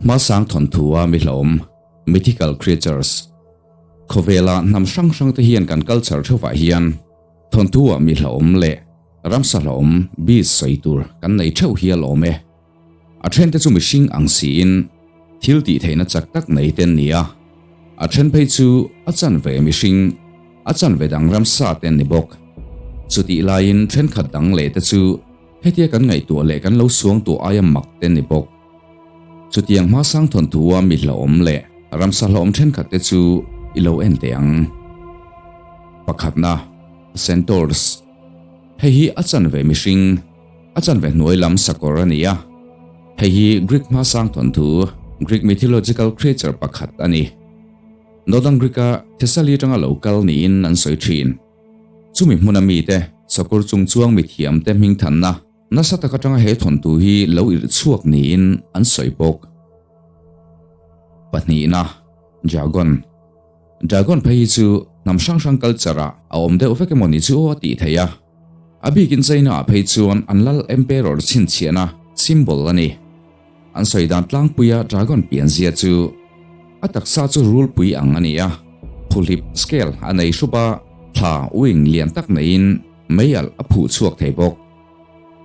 Hmasang thawnthua mi hlawm, mythical creatures, Khawvela hnam hrang hrangte hian kan culture theuhah hian thawnthua mi hlawm leh ramsa hlawm, beast, sawi tur kan nei theuh hi a lawm e. A thente chu mihring ang siin thil tih theihna chak tak nei te an ni a, a then phei chu a chanve mihring, a chanve dang ramsa te an ni bawk. Chutih laiin thenkhat dang leh te chu hetia kan ngaihtuah leh kan lo suangtuah aia mak te an ni bawk. Chutiang hmasang thawnthua mi hlauhawm leh ramsa hlauhawm thenkhat te chu i lo en teh ang. Pakhatna, Centaurs. Hei hi a chanve mihring, a chanve hnuai lam sakawr a ni a. Hei hi Greek hmasang thawnthu, Greek mythological creature pakhat a ni. Northern Greek-a Thessaly atanga lo kal niin an sawi thin. Chumi hmuna mite, sakawr chungchuang mithiamte hmingthanna, Nasa tak atanga he thawnthu hi lo irh chhuak niin an sawi bawk. Pahnihna, Dragon. Dragon phei hi chu hnam hrang hrang culture ah a awm deuh vek emaw ni chu aw a tih theih a. A bikin China ah phei chuan an lal emperor chhinchhiahna symbol a ni. An sawi dan tlangpuia dragon pianzia chu a taksa chu rulpui ang a ni a, phuhlip, scale, a nei hrup a, thla, wing, lian tak neiin mei alh a phuh chhuak thei bawk.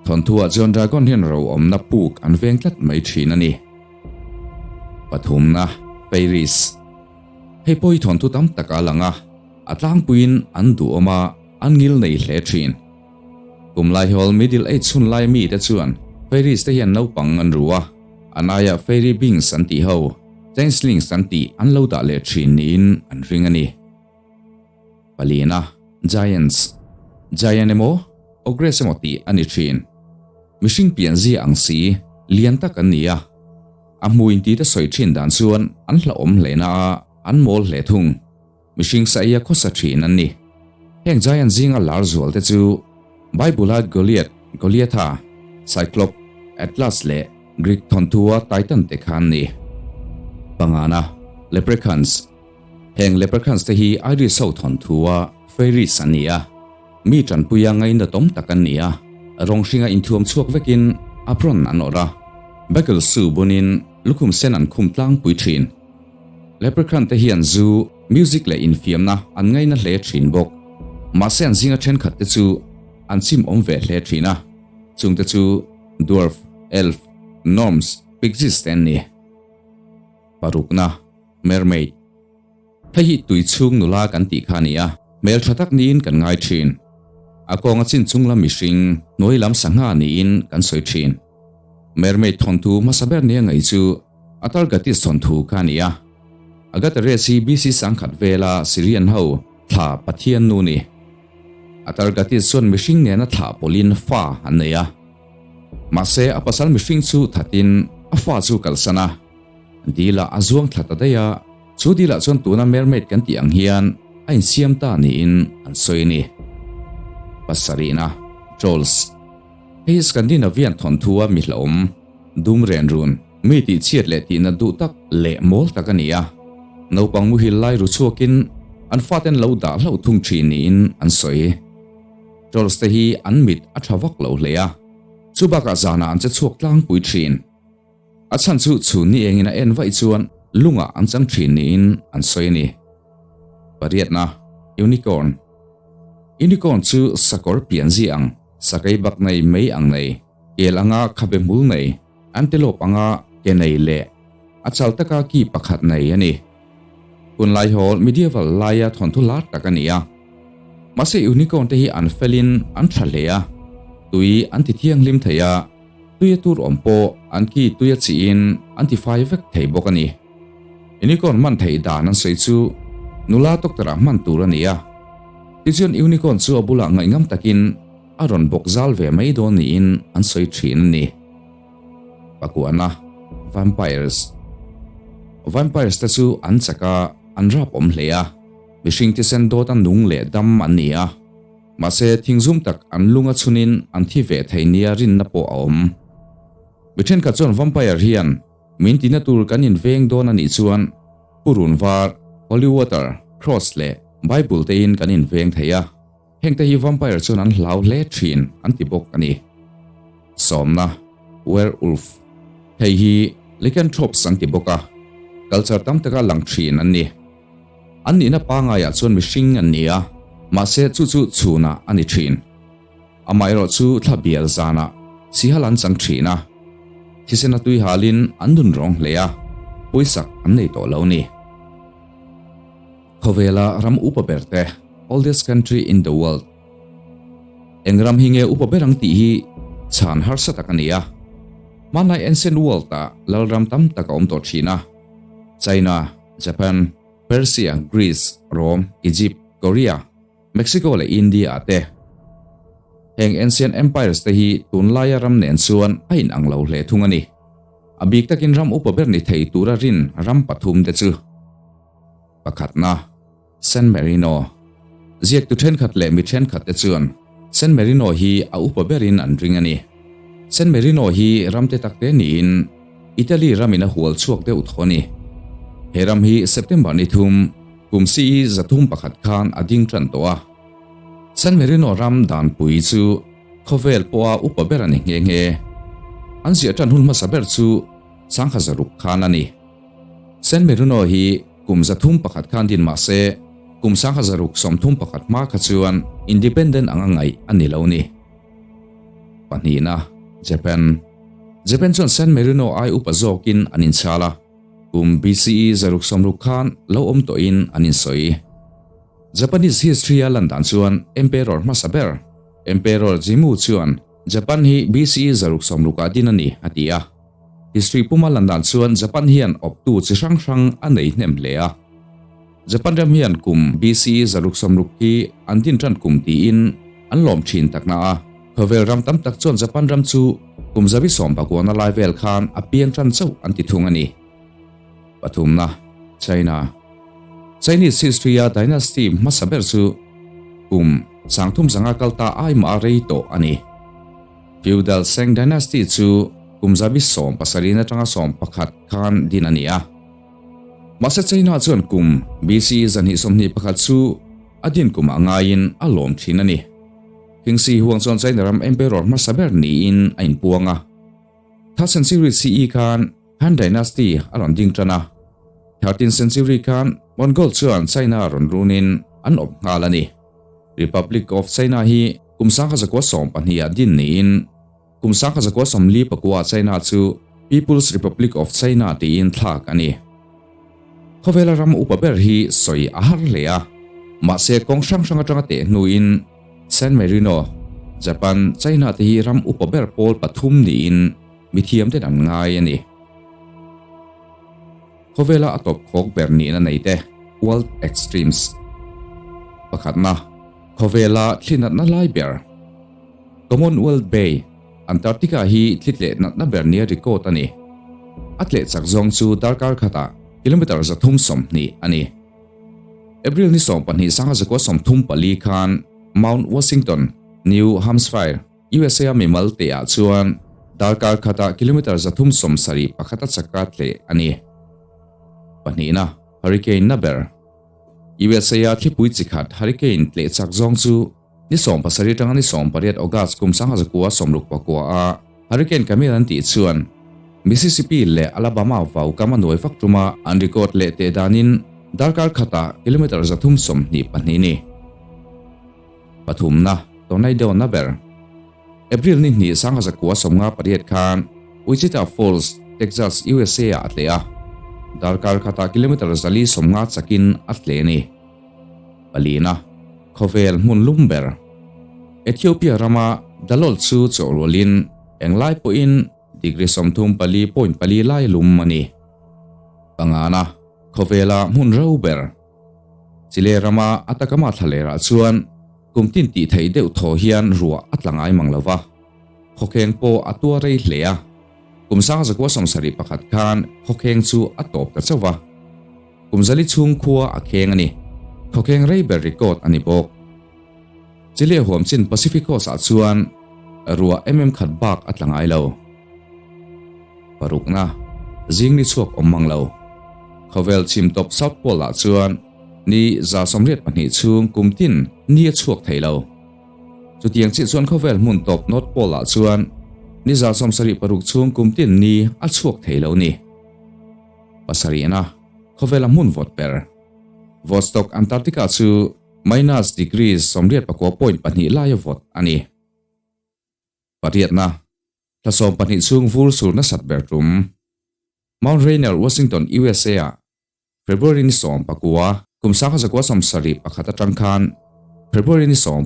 Thawnthuah chuan dragon hian ro awmna puk an veng tlat mai thin a ni. Pathumna, Fairies. Hei pawh hi thawnthu tam tak a lang a, a tlangpuiin an duhawm a, an ngil nei hle thin. Kum laihawl Middle Age hun lai mite chuan fairies te hian naupang an ru a, an aiah fairy beings an tih ho, changelings an tih an lo dah leh thin niin an ring a ni. Palina, Giants, Giant emaw, Ogres emaw tih a ni thin. Mihring pianzia ang si, lian tak an ni a. A hmu intite sawi thin dan chuan an hlauhawm hle na a, an mawl hle thung. Mihring saia khawsa thin an ni. Heng giant zinga lar zual te chu Bible-a Goliath, Goliatha, Cyclop, Atlas leh Greek thawnthua Titan te kha an ni. Pangana, Leprechauns. Heng Leprechauns te hi Irish ho thawnthua fairies an ni a, mi tanpuia ngainatawm tak an ni a, rawng hringa inthuam chhuak vekin apron an awrh a, buckle shoe bunin lukhum sen an khum tlangpui thin. Leprechaun te hian zu, music leh infiamna an ngaina hle thin bawk. Mahse an zinga thenkhat te chu an chim awm ve hle thin a, chung te chu dwarf, elf, gnomes, pixies te an ni. Parukna, Mermaid. Hei hi tui chhung nula kan tih kha a ni a, hmel tha tak niin kan ngai thin. A kawnga chin chung lam mihring, hnuai lam sangha niin kan sawi thin. Mermaid thawnthu hmasa ber nia ngaih chu Atargatis thawnthu kha a ni a. Agateres hi BC sangkhat vela Syrian ho thla pathian nu ni. Atargatis chuan mihring nena thlah pawlhin fa an nei a. Mahse a pasal mihring chu thatin a fa chu kalsan a. Dila a zuang thla ta daih a, chu dilah chuan tuna mermaid kan tih ang hian a insiam ta niin an sawi a ni. Pasarihna, Trolls. Hei hi Scandinavian thawnthu a mi hlauhawm, dum ren run, mi tih chhiat leh tihna duh tak leh mawl tak a ni a. Naupang muhil lai ru chhuakin an faten lo dah hlauh thung thin niin an sawi. Trolls te hi an mit a tha vak lo hle a, chu bakah zanah an che chhuak tlangpui thin. A chhan chu chhun ni engin a en vaih chuan lungah an chang thin niin an sawi a ni. Pariatna, Unicorn. Unicorn chu sakawr pianzi ang. Sakei bak nei mei ang nei, kel anga khabe hmul nei, antelope anga ke nei leh a chal taka ki pakhat nei a ni. Hun laihawl medieval laia thawnthu lar tak a ni a. Mahse unicorn te hi an felin an tha hle a, tui an ti thianghlim thei a, tui a tur awm pawh an ki tui a chiin an ti fai vek thei bawk a ni. Unicorn hman theih dan an sawi chu nula doctor ah hman tur a ni a. Tichuan unicorn chu a bulah ngaihngam takin a rawn bawk zal ve mai dawn niin an sawi thin a ni. Pakuana, Vampires. Vampires te chu an chak a, an rap awm hle a. Mihring thisen dawt a nung leh dam an ni a. Mahse thingzum tak an lung a chhunin an thi ve thei nia rinna pawh a awm. Mi thenkhat chuan vampire hian Min tina tur kan inveng dawn a nih chuan purun var, holy water, cross leh Bible te in kan inveng thei a, heng te hi vampire chuan an hlau hle thin an ti bawk a ni. Sawmna, Werewolf, Hei hi Lycanthropes an ti bawk a, culture tam taka lang thin an ni. An nihna pangaiah chuan mihring an ni a, mahse chu chu chhunah a ni thin. Amaherawh chu thla bial zanah sihal an chang thin a, thisena tui halin an nun rawng hle a, pawisak an nei tawh lo ni. Khawvela ram upa ber te, oldest country in the world, eng ram hi nge upa ber ang tih hi chhan harsa tak a ni a. Hmanlai ancient world-ah lalram tam tak a awm tawh thin a, China, Japan, Persia, Greece, Rome, Egypt, Korea, Mexico leh India ah te. Heng ancient empires te hi tunlaia ram nen chuan a inang lo hle thung a ni. A bik takin ram upa ber ni thei tura rin ram pathum te chu. Pakhatna, San Marino. Ziaktu thenkhat leh mi thenkhat te chuan San Marino hi a upa berin an ring a ni. San Marino hi ram te tak te niin Italy ramin a hual chhuak deuh thaw a ni. He ram hi September ni thum, kum CE 301 khan a ding tan tawh a. San Marino ram danpui chu khawvel pawha upa ber a ni nghe nghe. An ziah tan hun hmasa ber chu sangkhat zaruk khan a ni. San Marino hi kum 301 khan din mah se, kum 1631 hma kha chuan independent anga ngaih a ni lo ni. Pahnihna, Japan. Japan chuan San Marino ai upa zawkin an inchhal a, kum BCE 660 khan lo awm tawhin an insawi. Japanese history a lan dan chuan Emperor hmasa ber, Emperor Jimmu chuan Japan hi BCE 660 ah din a ni a ti a. History puma lan dan chuan Japan hian awptu chi hrang hrang a nei hnem hle a. Japan ram hian kum BCE 660 hi an din tan kum tiin an lawm thin takna a. Khawvel ram tam tak chuan Japan ram chu kum zabi sawm pakuana lai vel khan a piang tan chauh an ti thung a ni. Pathumna, China. Chinese history a dynasty hmasa ber chu kum sangthum zanga kal ta ai mah a rei tawh a ni. Feudal Seng dynasty chu kum zabi 17 atanga 11 khan din a ni a. Mahse China chuan kum BCE 221 chu a din kum ah ngaiin a lawm thin a ni. Qingxi Huang chuan China ram emperor hmasa ber niin a inpuang a. Third century CE khan Han dynasty a rawn ding tan a. Thirteenth century khan Mongol chuan China rawn runin an awp nghal a ni. Republic of China hi kum 1912 ah din niin kum 1949 ah China chu People's Republic of China tiin thlak a ni. Khawvela ram upa ber hi sawi a har hle a, mahse kawng hrang hrang atanga teh hnuin San Marino, Japan, China te hi ram upa ber pawl pathum niin mithiam ten an ngai a ni. Khawvela a tawp khawk ber nihna nei te, World Extremes. Pakhatna, khawvela thli natna lai ber. Commonwealth Bay, Antarctica hi thli tleh natna ber nia record a ni. A tleh chak zawng chu darkar khatah kilometre 320 a ni. April ni 12 1934 khan Mount Washington, New Hampshire, USA a mimal teh ah chuan darkar khatah kilometre 371 a chaka tleh a ni. Pahnihna, Hurricane na ber. USA a thlipui chi khat hurricane tleh chak zawng chu ni 17 atanga ni 18 August kum 1969 a Hurricane Camille an tih chuan Mississippi leh Alabama vau kam a nuai vak tuma an record leh teh danin darkar khatah kilometre 322 ni. Pathumna, Tornado na ber. April ni hnih 1958 khan Wichita Falls, Texas, USA ah a tleh a, darkar khatah kilometre 450 chakin a tleh a ni. Palina, khawvel hmun lum ber. Ethiopia rama Dalol chu chawhrualin englai pawhin degree 34.4 lai lum a ni. Pangana, khawvela hmun ro ber. Chile rama Atacama thlalerah chuan kum tin tih theih deuh thaw hian ruah a tla ngai mang lo va. Khawkheng pawh a tua rei hle a. Kum 1971 khan khawkheng chu a tawp ta chauh va. Kum zali chhung khua a kheng a ni. Khawkheng rei ber record a ni bawk. Chile huam chin Pacific Coast ah chuan ruah mm khat bak a tla ngai lo. Parukna, zing ni chhuak awm mang lo. Khawvel chhim tawp South Pole ah chuan ni 82 chhung kum tin ni a chhuak thei lo. Chutiang chiah chuan khawvel hmun tawp North Pole ah chuan ni 76 chhung kum tin ni a chhuak thei lo ni. Pasarihna, Khawvela hmun vawt ber. Vostok, Antarctica chu minus degree 84.2 laia vawt a ni. Pariatna, Thla 12 chhung vur sur nasat ber tum. Mount Rainier, Washington, USA-ah February ni 19, kum 1971 atang khan February ni 18,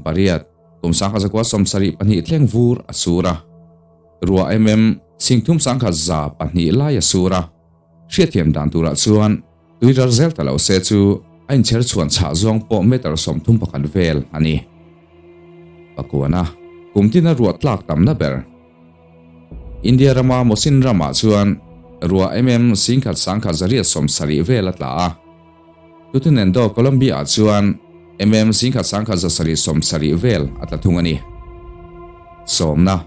kum 1972 thleng vur a sur a. Ruah mm 3102 lai a sur a. Hriatthiam dan turah chuan tui ral zel ta lo se chu a inchher chhuan chhah zawng pawh meter 31 vel a ni. Pakuana, kum tina ruah tlak tamna ber. India rama Mawsin ramah chuan ruah mm 1170 vel a tla a. Tutunendo, Colombia-ah chuan mm 1170 vel a tla thung a ni. Sawmna,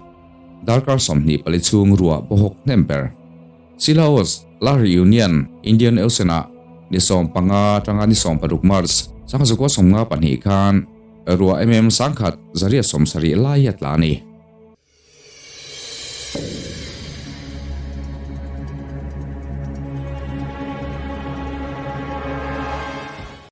Darkar 24 chhung ruah bawhawk hnem ber. Cilaos, La Reunion, Indian Ocean-ah ni 15 atanga ni 16 March, 1952 khan ruah mm 1170 lai a tla a ni.